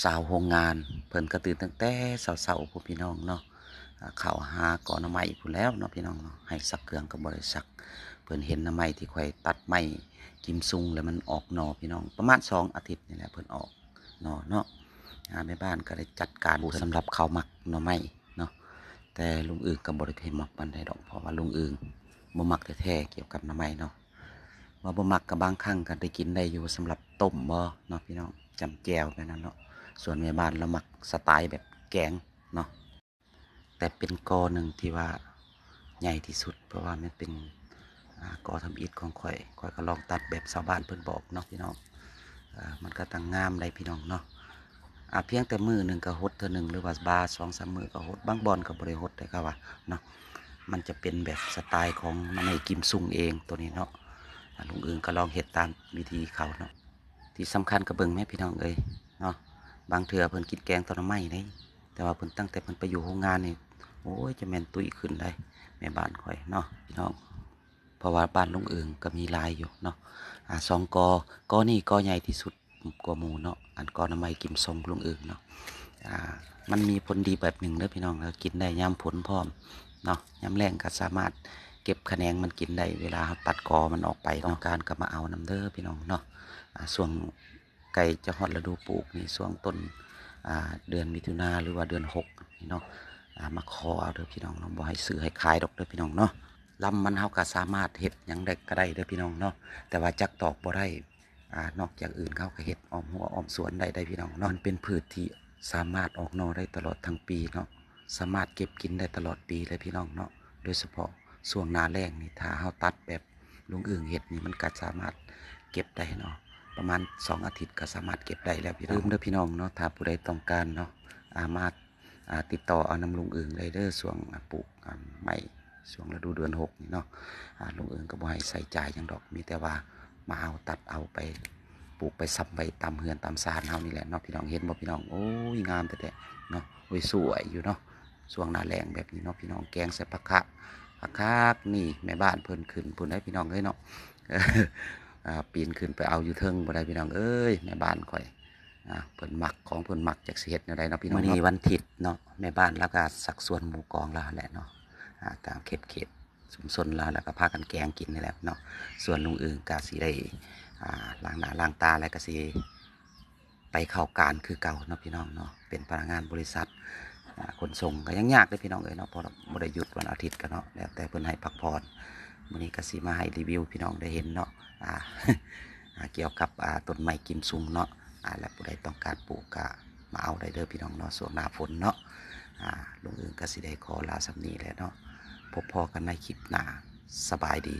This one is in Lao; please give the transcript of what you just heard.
ສາວໂຮງງານເພິ່ນກໍຕື່ນຕັ້ງແຕ່ເຊົ້າໆ ພຸ້ນພີ່ນ້ອງເນາະ ອ່າ ເຂົ້າຫາກໍໜໍ່ໄມ້ພຸ້ນແລ້ວເນາະພີ່ນ້ອງເນາະ ໃຫ້ຊັກເຄື່ອງກໍບໍ່ໄດ້ຊັກ. ເພິ່ນເຫັນໜໍ່ໄມ້ທີ່ຂ້ອຍຕັດໄມ້ກິມຊຸງແລ້ວມັນອອກໜໍ່ພີ່ນ້ອງ ປະມານສອງອາທິດນີ້ແຫຼະເພິ່ນອອກໜໍ່ເນາະ. ອ່າ ແມ່ບ້ານກໍໄດ້ຈັດການເພິ່ນສຳລັບເຂົາມັກໜໍ່ໄມ້ເນາະ ແຕ່ລຸງອຶ່ງກໍບໍ່ໄດ້ໃຫ້ມັກປານໃດດອກ ເພາະວ່າລຸງອຶ່ງບໍ່ມັກແທ້ໆ ກ່ຽວກັບໜໍ່ໄມ້ເນາະ. ວ່າບໍ່ມັກກໍບາງຄັ້ງກໍໄດ້ກິນໄດ້ຢູ່ ສຳລັບຕົ້ມບໍເນາະພີ່ນ້ອງ ຈ້ຳແຈ່ວແບບນັ້ນເນາະ. ສ່ວນແມ່ບ້ານລາວມັກສະໄຕແບບແກງເນາະ ແຕ່ເປັນກໍໜຶ່ງທີ່ວ່າໃຫຍ່ທີ່ສຸດ ເພາະວ່າມັນເປັນ ອ່າ ກໍທຳອິດຂອງຂ້ອຍ ຂ້ອຍກໍລອງຕັດແບບຊາວບ້ານເພິ່ນບອກເນາະພີ່ນ້ອງ. ອ່າ ມັນກໍຕັ້ງງາມໄດ໋ພີ່ນ້ອງເນາະ. ອ່າ ພຽງແຕ່ມື້ໜຶ່ງກໍຫົດເທື່ອໜຶ່ງ ຫຼືວ່າບາສອງສາມມື້ກໍຫົດ ບາງບ່ອນກໍບໍ່ໄດ້ຫົດໄດ໋ ເຂົາວ່າເນາະ. ມັນຈະເປັນແບບສະໄຕຂອງໜໍ່ໄມ້ກິມຊຸງເອງໂຕນີ້ເນາະ. ອ່າ ລຸງອຶ່ງກໍລອງເຮັດຕາມວິທີເຂົາເນາະ. ທີ່ສຳຄັນກໍເບິ່ງແມ້ພີ່ນ້ອງເອີຍເນາະ ບາງເທື່ອເພິ່ນກິນແກງແຕ່ໜໍ່ໄມ້ເດ້ ແຕ່ວ່າເພິ່ນ ຕັ້ງແຕ່ເພິ່ນໄປຢູ່ໂຮງງານນີ້ ໂອ້ຍ ຈະແມ່ນຕຸ້ຍຂຶ້ນໄດ໋ແມ່ບ້ານຂ້ອຍເນາະພີ່ນ້ອງ. ເພາະວ່າບ້ານລຸງອຶ່ງກໍມີຫຼາຍຢູ່ເນາະ ອ່າ ສອງກໍ ກໍນີ້ກໍໃຫຍ່ທີ່ສຸດກວ່າໝູ່ເນາະ ອັນກໍໜໍ່ໄມ້ກິມຊຸງລຸງອຶ່ງເນາະ. ອ່າ ມັນມີຜົນດີແບບໜຶ່ງເດີພີ່ນ້ອງ ແລ້ວກິນໄດ້ຍາມຝົນພ້ອມເນາະ ຍາມແລ້ງກໍສາມາດເກັບຂະແໜງມັນກິນໄດ້ ເວລາເຮົາຕັດກໍມັນອອກໄປເນາະ. ຕ້ອງການກໍມາເອົານຳເດີພີ່ນ້ອງເນາະ. ອ່າ ຊ່ວງໃກ້ຈະຮອດລະດູປູກນີ້ ຊ່ວງຕົ້ນ ອ່າ ເດືອນມິຖຸນາ ຫຼືວ່າເດືອນຫົກນີ້ເນາະ. ອ່າ ມາຂໍເອົາເດີພີ່ນ້ອງເນາະ ບໍ່ໃຫ້ຊື້ໃຫ້ຂາຍດອກເດີພີ່ນ້ອງເນາະ. ລຳມັນເຮົາກໍສາມາດເຮັດຫຍັງໄດ້ກໍໄດ້ເດີພີ່ນ້ອງເນາະ ແຕ່ວ່າຈັກຕອກບໍ່ໄດ້. ອ່າ ນອກຈາກອື່ນເຮົາກໍເຮັດອ້ອມຮົ້ວອ້ອມສວນໄດ້ໄດ໋ພີ່ນ້ອງເນາະ. ມັນເປັນພືດທີ່ສາມາດອອກໜໍ່ໄດ້ຕະຫຼອດທັງປີເນາະ ສາມາດເກັບກິນໄດ້ຕະຫຼອດປີເລີຍພີ່ນ້ອງເນາະ. ໂດຍສະເພາະຊ່ວງໜ້າແລ້ງນີ້ ຖ້າເຮົາຕັດແບບລຸງອຶ່ງເຮັດນີ້ ມັນກໍສາມາດເກັບໄດ້ເນາະ ປະມານສອງອາທິດກໍສາມາດເກັບໄດ້ແລ້ວພີ່ນ້ອງ. ຢ່າລືມເດີພີ່ນ້ອງເນາະ ຖ້າຜູ້ໃດຕ້ອງການເນາະ ອ່າ ມາ ອ່າ ຕິດຕໍ່ເອົານຳລຸງອຶ່ງໄດ້ເດີ ຊ່ວງ ອ່າ ປູກ ອ່າ ໄມ້ ຊ່ວງລະດູເດືອນຫົກນີ້ເນາະ. ອ່າ ລຸງອຶ່ງກໍບໍ່ໃຫ້ໃຊ້ຈ່າຍຫຍັງດອກ ມີແຕ່ວ່າມາເອົາ ຕັດເອົາໄປປູກໄປຊຳໄວ້ຕາມເຮືອນຕາມຊານເຮົານີ້ແຫຼະເນາະພີ່ນ້ອງ. ເຫັນບໍ່ພີ່ນ້ອງ ໂອ້ຍ ງາມແທ້ໆເນາະ ໂອ້ຍ ສວຍຢູ່ເນາະ. ຊ່ວງໜ້າແລ້ງແບບນີ້ເນາະພີ່ນ້ອງ ແກງໃສ່ຜັກຄະ ຜັກຄາກນີ້ ແມ່ບ້ານເພິ່ນຂຶ້ນພຸ້ນໄດ໋ພີ່ນ້ອງເອີຍເນາະ. ອ່າ ປີນຂຶ້ນໄປເອົາຢູ່ເທິງບໍ່ໄດ້ພີ່ນ້ອງເອີຍ ແມ່ບ້ານຂ້ອຍ ອ່າ ເພິ່ນມັກ ຂອງເພິ່ນມັກ ຈັກຊິເຮັດແນວໃດເນາະພີ່ນ້ອງເນາະ. ມື້ນີ້ວັນທິດເນາະ ແມ່ບ້ານລາວກໍຊັກຊວນໝູ່ກອງລາວຫັ້ນແຫຼະເນາະ ອ່າ ຕາມເຂດ ເຂດຊຸມຊົນລາວ ແລ້ວກໍພາກັນແກງກິນນີ້ແຫຼະເນາະ. ສ່ວນລຸງອຶ່ງກໍຊິໄດ້ ອ່າ ລ້າງໜ້າລ້າງຕາ ແລ້ວກໍຊິໄປເຂົ້າການຄືເກົ່າເນາະພີ່ນ້ອງເນາະ ເປັນພະນັກງານບໍລິສັດ ອ່າ ຂົນສົ່ງ. ກໍຍັງຍາກເດ້ພີ່ນ້ອງເອີຍເນາະ ເພາະບໍ່ໄດ້ຢຸດວັນອາທິດກໍເນາະ ແລ້ວແຕ່ເພິ່ນໃຫ້ພັກຜ່ອນ. ມື້ນີ້ກໍຊິມາໃຫ້ຣີວິວພີ່ນ້ອງໄດ້ເຫັນເນາະ ອ່າ ອ່າ ກ່ຽວກັບ ອ່າ ຕົ້ນໄມ້ກິມຊຸງເນາະ. ອ່າ ແລະ ຜູ້ໃດຕ້ອງການປູກກະມາເອົາໄດ້ເດີພີ່ນ້ອງເນາະ ຊ່ວງໜ້າຝົນເນາະ. ອ່າ ລຸງອຶ່ງກະຊິໄດ້ຂໍລາສ່ຳນີ້ແຫຼະເນາະ ພົບພໍ້ກັນໃນຄລິບໜ້າ ສະບາຍດີ.